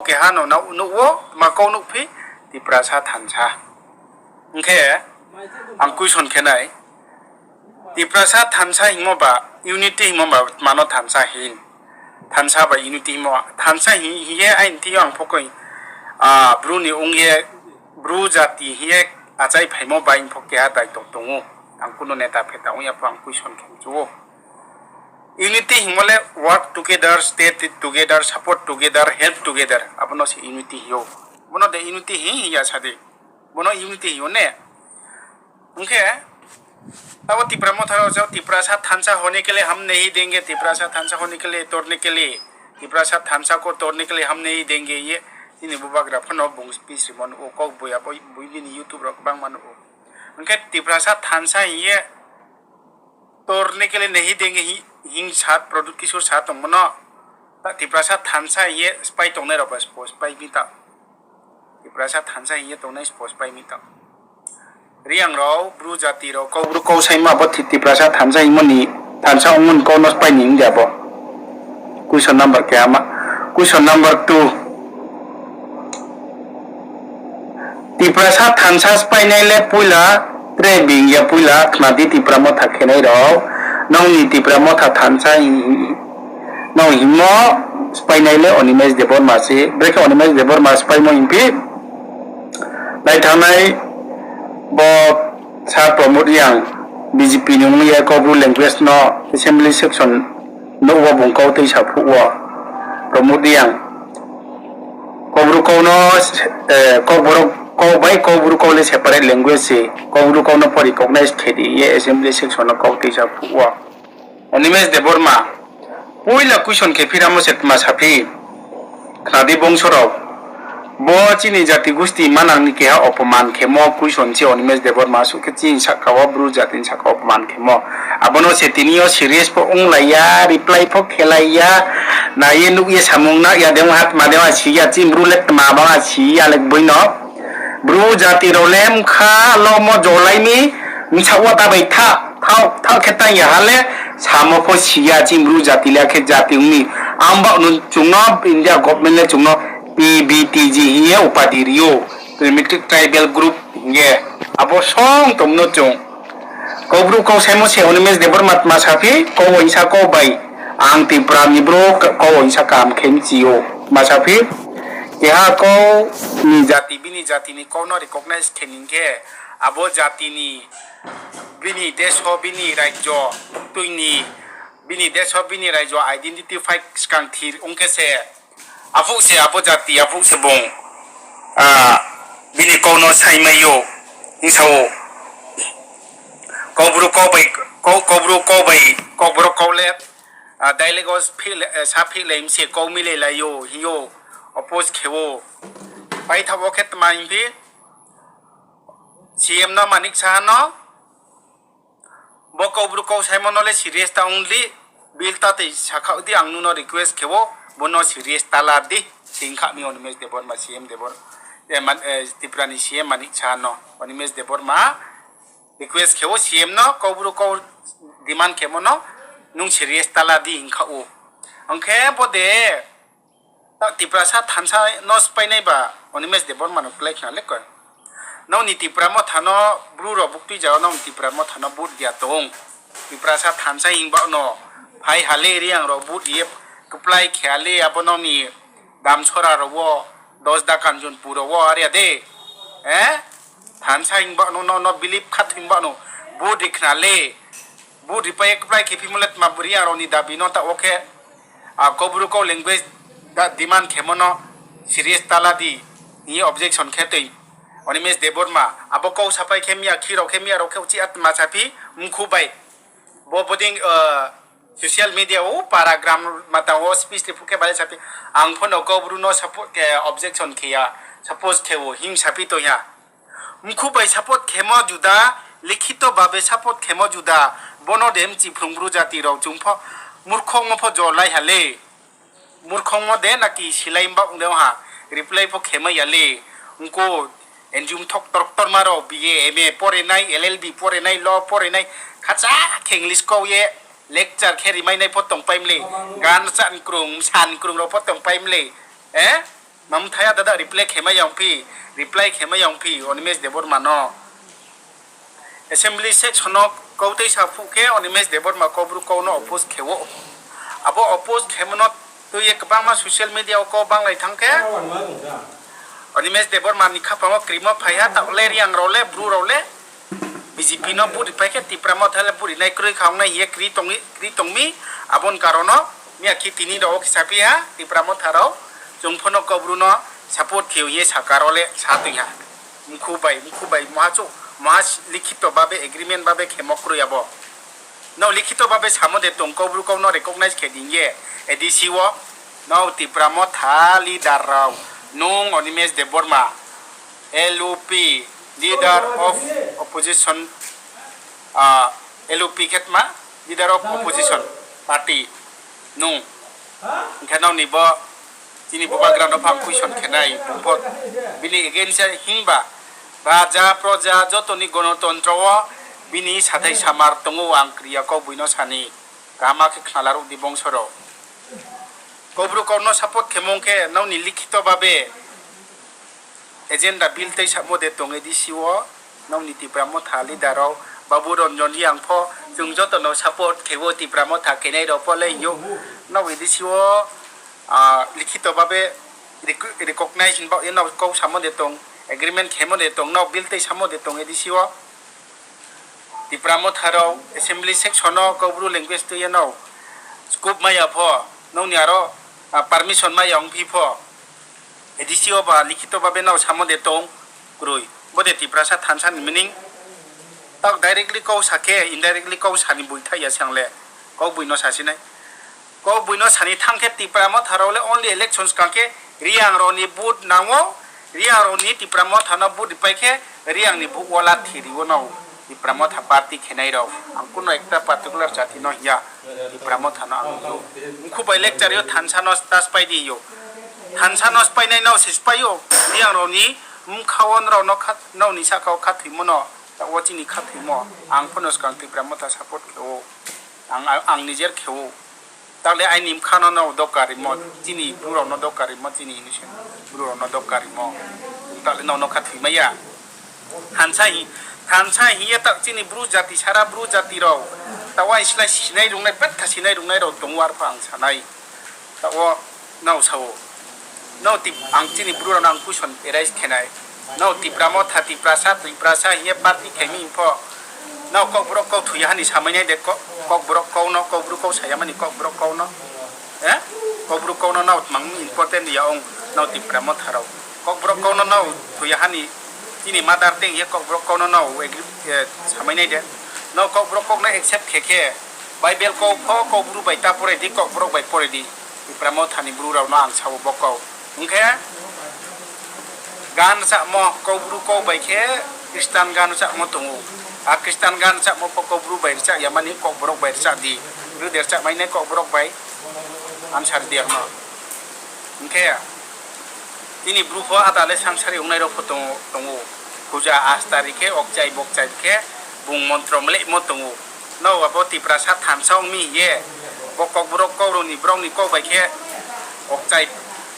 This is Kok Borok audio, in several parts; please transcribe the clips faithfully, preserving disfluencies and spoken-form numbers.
Keha no na-, nukgo, ma kok nukphi, Tiprasa thansa. Hwnkhe ang question khenai, Tiprasa thansa hingmo ba, unity hingmo ba, mano thansa hin. Thansa ba unity hingmo, thansa hi-, hiye aini twi ang phokoi, ah, Bru ni wngye, Bru jati hiye achai phaimo bai phok keha daitok tongo. Ang kuno neta pheta wngya pho ang question khe muchungo. Unity hingmo le work together, stay together, support together, help together. Abono se unity hiyo. Bono de unity hi, hiya sadi. Bono unity hiyo ne. Hwnkhe, tabo Tipra Motha rok jao Tiprasa thansa hone ke liye hum nahi denge, Tiprasa thansa hone ke liye, torne ke liye, Tiprasa thansa ko torne ke liye hum nahi denge ye. Chini bubagra phano bung speech rimo nugo, kok buya boi, bui bini YouTube rok bangma nugo. Hwnkhe Tiprasa thansa hiye torne ke liye nahi denge hi-, hing sat Pradyut Kishore sa tongmano. Ta Tiprasa thansa hiye spy tongnai rok ba spo spy bita. Tiprasa thansa hiye tongnai spo spy bita. Riang rok, Bru jati rok, kok Bru kok saima bo Ti-, Tiprasa thansa himoni, thansa ongmoni kok no spy ni wngya bo. Question number keha ma. Question number two. Tiprasa thansa spainai le puila tre bing ya puila khna di Tipra Motha khenai rok. Nokni Tipra Motha thansa hi-, hi-, no himo spainai le Animesh Debbarma se. Brekhe Animesh Debbarma spaimo himpi lai thangnai bo Sir Pramod Reang B J P ni wngya Kok Bru language no assembly section nukgo bung kok tei saphukgo Pramod Reang. Kok Bru kok no, eh, kok borok kok bai kok Bru kok le separate language se, kok Bru kok no pho recognize khe di ye assembly section no kok tei saphukgo. Animesh Debbarma, puila question khe phiramo se tma saphi. Khnadi bongso rok. Bo chini jati gusti manang ni keha opoman khemo question se Animesh Debbarma asuk khe chini saka o Bru jati ni saka o opoman khemo. Abono se tini o serious pho wng laiya, reply pho khe laiya, naiye nukye samung nakya demo hat ma demo siya chini Bru le tma bang siya le bui no. Bru jati rok le mkha lomo jolai mi msa wa ta bai tha, thao, thao khe tang ya hale samo pho siya chini Bru jati le khe jati wngni. Ang bak no chungno India government le chungno P B T G hiye upadi rio, Primitive Tribal Group hiye. Abo song tomno chung. Kok Bru kok saimo se Animesh Debbarma tma saphi, kok waisa kok bai. Ang Tipra ni bro, kok waisa kam khe mchio. Tma saphi, keha kok ni jati, bini jati ni kok no recognize khe ningkhe, abo jati ni, bini deso, bini rajyo, twini, bini deso, bini rajyo identify skang thir ongkhe se. Aphuk se abo jati, aphuk se bung, ah, bini kok no sai mai yo, hing sao. Kok Bru kok bai, kok, kok Bru kok bai, kok borok kok le, ah, dialect o phil-, eh, sa philai mse kok milai lai yo, hing yo, oppose khe o. Pai thabo khe tma hing phi, C M no Manik Saha no, Bo Kok Bru kok saimo no le serious ta wng di, bill ta tei sakha di, ang nuno request khe o, bono serious ta la di, sing kha mi Animesh Debbarma C M Debor, eh, man, eh, Tripura ni C M Manik Saha no, Animesh Debbarma request khe o C M no, Kok Bru kok demand khe mo no, nung serious ta la di wng kha o. Hwnkhe bo de, Tiprasa thansa no spainai ba Animesh Debbarma no kwlai khna le koi. Nokni Tipra Motha no bru rok buktui jao nokni Tipra Motha no vote dia tong. Tiprasa thansa hing ba no phai hale ri ang rok vote ye kwplai khe ale abo nokni Damchara rok o dos da Kanchanpur rok o are de. Eh? Thansa hing ba no, no, no believe khat hing ba no vote ri khna le. Vote ri pai kwplai khe phimole tma bri ang rok ni dabi no ta o khe. A Kok Bru kok language da demand khe mo no serious ta la di, ni objection khe twi. Animesh Debbarma, abo kok sapai khe miya khiro khe miya rok khe uchi atma sapi mkhu bai. Bo boding, uh, social media o para gram mata o speech le phukhe bai sapi. Ang phono Kok Bru no support khe objection khe ya, suppose khe o hing sapi to ya. Mkhu bai support khemo juda, likhito babe support khemo juda, bono de mchiphlung bru jati rok chwng pho murkhokmo pho jor lai ha le. Murkhokmo de naki silai mbak wng de ha, reply pho khema ya le. Mkhu enjum thok torok torma rok B A M A porinai, L L B porinai, law porinai, khacha khe English kok ye lecture khe rimainai pho tong pai mle, gan chan krung, san krung rok pho tong pai mle, eh? Mamthaya dada reply khema yongphi, reply khema yongphi Animesh Debbarma no. Assembly section no kau tei sa phu khe Animesh Debbarma Kaubru kau no oppose khe o. Abo oppose khema no twi ye kwbangma social media o kau banglai thang khe Animesh Debbarma ni khapang o krimo phai ha, ta le Riang rok le, Bru rok le. B J P no vote ripai khe Tipra Motha le vote rinai kwrwi kha wngnai hiye kri tongwi, kri tongmi. Aboni karono miya khi tini rok kisa phiya Tipra Motha rok chwng phano Kaubru no support khiyo hiye sakaro le sa twi ha. Mkhu bai, mkhu bai moha chu, moha likhito babe agreement babe khemo kwrwi abo. No likhito babe samo de tong Kaubru kau no recognize khe ding ye A D C o. No Tipra Motha leader rok, nung Animesh Debbarma, L O P, leader of opposition, ah, L O P khe tma, leader of opposition party, nung. Hwnkhe nokni bo chini bubagra no phang question khenai, bumbo bini against himba raja proja jotoni gonotontro o bini sathai samar tongo, ang kriya kok buino sani, kaham khe khnala rw di bongso rok. Kaubru kok no support khemong khe nokni likhito babe agenda bill tei samo de tong A D C o, nokni Tipra Motha leader rok, Babu Ranjan Reang pho, chwng joto no support khe o Tipra Motha khenai rok pho le yo, nok A D C o, ah, likhito babe rec-, recognize hinba, eno kok samo de tong, agreement khemo de tong, nok bill tei samo de tong A D C o. Tipra Motha rok assembly section o Kaubru language twi eno scope maya pho, nokni aro, ah, permission maya wngphi pho, A D C o ba likhito babe no samo de tong kwrwi. Bo de Tiprasa thansa ni meaning. Tak directly kok sa khe indirectly kok sani bui thai ya se ang le. Kok bui no sa sinai. Kok buino sani thang khe Tipra Motha rok le only election swkang khe Reang rok ni vote nango, Reang rok ni Tipra Motha no vote ripai khe Reang ni vote o lathi rio no Tipra Motha party khenai rok. Ang kuno ekta particular jati no hiya, Tipra Motha no ang hio. Mkhu bai lecture yo thansa no ta spai di yo. Thansa no spai nai no se spai yo. Reang rok ni mkha o nrao no kha, nrao ni saka o kha thwimo no. Ta o chini kha thwimo. Ang phano swkang Tipra Motha support khe o. Ang, ang nijer khe o. Takle aini mkha no no doka rimo, chini bru rok no doka rimo, chini innocent bru rok no doka rimo. Takle no no kha thwi maya. Thansa hi, thansa hiye tak chini bru jati, sara bru jati rok. Tawa islai sinai rungnai, betha sinai rungnai rok tongo arpha ang sanai. Tawo no sao. No tip, ang chini bru rok no ang question arise khenai. No Tipra Motha, Tiprasa, Tiprasa hiye party khaimi info. No Kokborok kok thuya hani samai nai de kok, Kokborok kok no, Kokbru kok saya mani Kokborok kok no. Eh? Kokbru kok no no mang important ya ong no Tipra Motha rok. Kokborok kok no no thuya hani chini mother teng hiye Kokborok kok no no agree, eh, samai nai de. No Kokborok kok no accept khe khe Bible kok pho Kokbru bai ta pore di, Kokborok bai pore di. Tipra Motha ni bru rok no ang sao bo kok. Hwnkhe gan rwchapmo Kokbru kok bai khe Khristan gan rwchapmo tongo. A Khristan gan rwchapmo pho Kokbru bai rwchap ya mani Kokborok bai rwchap di. Bru de rwchap mai nai Kokborok bai answer di ang no. Hwnkhe tini bru pho ada le sangsari wngnai rok pho tongo, tongo. Puja asta ri khe okchai bokchai khe bung montro mlemo tongo. No abo Tiprasa thansa wngmi hiye, bo Kokborok kok rokni borokni kok bai khe okchai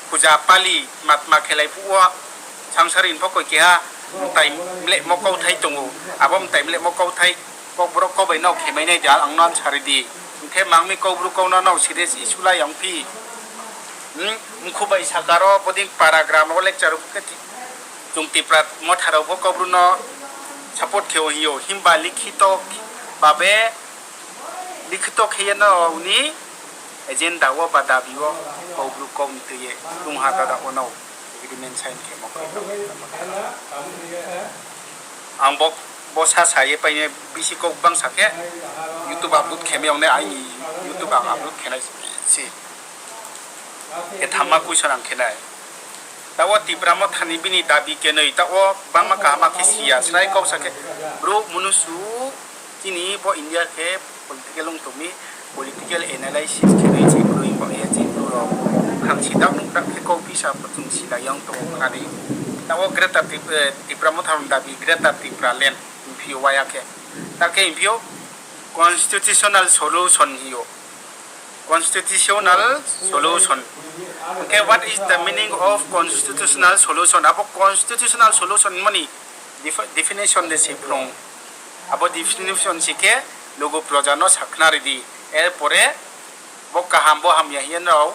puja pali matma khelai phuo, sangsari ni pho koi keha mwtai mlemo kok thai tongo, abo mwtai mlemo kok thai Kokborok kok bai no khemai nai da ang no answer ri di, hwnkhe mangmi Kokbru kok no no serious issue lai wngphi, hmm, mkhu bai sakaro boding paragraph no lecture khe. Chwng Tipra Motha rok bo Kokbru no support khe o hio, himba likhito babe, likhito khe no uni agenda o ba dabi o Kokbru kok ni twi ye tungha dada o no agreement sign khe mo khe. Ang bo, bo sa sa ye paine bisi kok bang sa khe YouTube upload khe me ong ne, aini YouTube ang upload khe nai si. Khe thamma question ang khe nai. Tao Tipra Mothani bini dabi kenoi, tao bangma kaham khe siya. Srai kok sa khe bro munusu chini bo India khe political wng tongmi, political analysis khenoi se bro wng bang ya chini bro rok. Khang si dak nuk dak khe kok bisa bo chwng sila yang tongo khani. Tao Greater Tip-, eh, Tipra Mothani dabi Greater Tipraland wng phio waya khe. Ta khe wng phio constitutional solution hio. Constitutional solution. Hwnkhe what is the meaning of constitutional solution? Abo constitutional solution mani def-, definition de si phrung. Abo definition si khe lugu proja no sakna ridi. Er pore bo kaham bo hamya hiyan rao,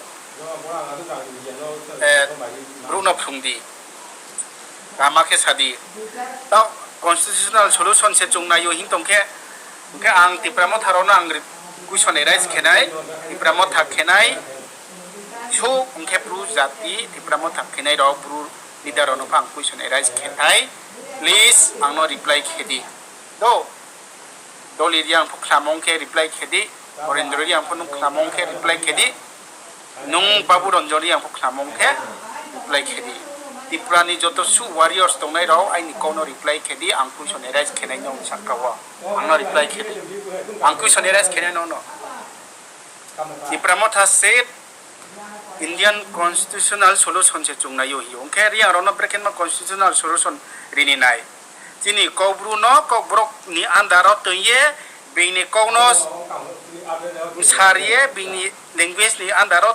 eh, bru no phrung di. Tama khe sadi. Tao constitutional solution se chung naio hin tong khe, hwnkhe ang Tipra Motha rokno ang re-, question arise khenai, Tipra Motha khenai, so hwnkhe bru jati Tipra Motha khenai rok bru leader rokno ang question arise khenai, please angno reply khedi. Do, Doli Riang pho khlamong khe reply khedi, Orendro Riang pho nung khlamong khe reply khedi. Nung Babu Ranjan Riang kho khlamong khe reply khedi. Tripura ni joto su warriors tongnai rok aini kok no reply khedi, ang question arise khenai no sakao. Ang no reply khedi. Ang question arise khenai no no. Tipra Motha said Indian constitutional solution se chung naio hiyo. Hwnkhe Riang rok no brekhe ma constitutional solution rini nai. Chini kokbru no kokborok ni under o twi ye bini kok no sar ye bini language ni under o